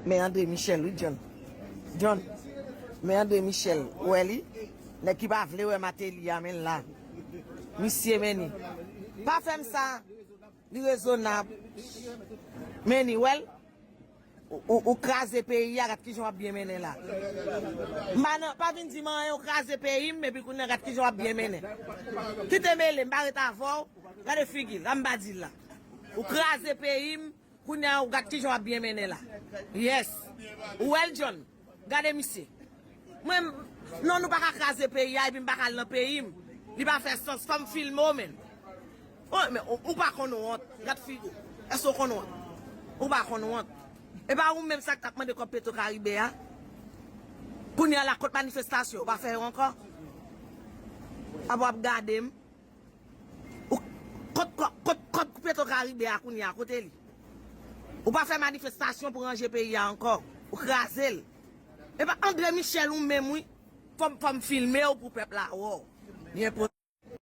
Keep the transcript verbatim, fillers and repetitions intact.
Men André Michel, wi, John. John, men André Michel, ou wè li? Nèg ki pa vle wè Martelly a, men l la. Misye, men li. Pa fè m sa. Li rezonab. Men li, wè l? Ou, ou, ou kraze peyi a, gad kijan w ap byen mennen la. M pa nan, pa vin di m anyen, ou kraze peyi m, epi kounye a gad kijan w ap byen mennen. Kite mele, m pa ret avè w. Gade figi l, la m pa di l la. Ou kraze peyi m, kounye a ou gad kijan w ap byen mennen la. Yes. Ou wè l, John? Gade misye. Mwen, non, nou pa ka kraze peyi a, epi m pa ka al nan peyi m. Li pa fè sans, fò m filme w, men. Oh, men ou, ou pa konn wont. Gad figi w. Èske w konn wont? Ou pa konn wont. E pa ou menm sa k t ap mande kòb Petro Karibe a? Kounye a la, kot manifestasyon? Ou pa fè yo ankò? Apa w ap gade m? Ou, kot, kot, kot, kot Petro Karibe a kounye a? Kote li? Ou pa fè manifestasyon pou ranje peyi a ankò. Ou kraze l. E pa André Michel ou menm, wi. Fò m, fò m filme w pou pèp la wè w. Li enpò-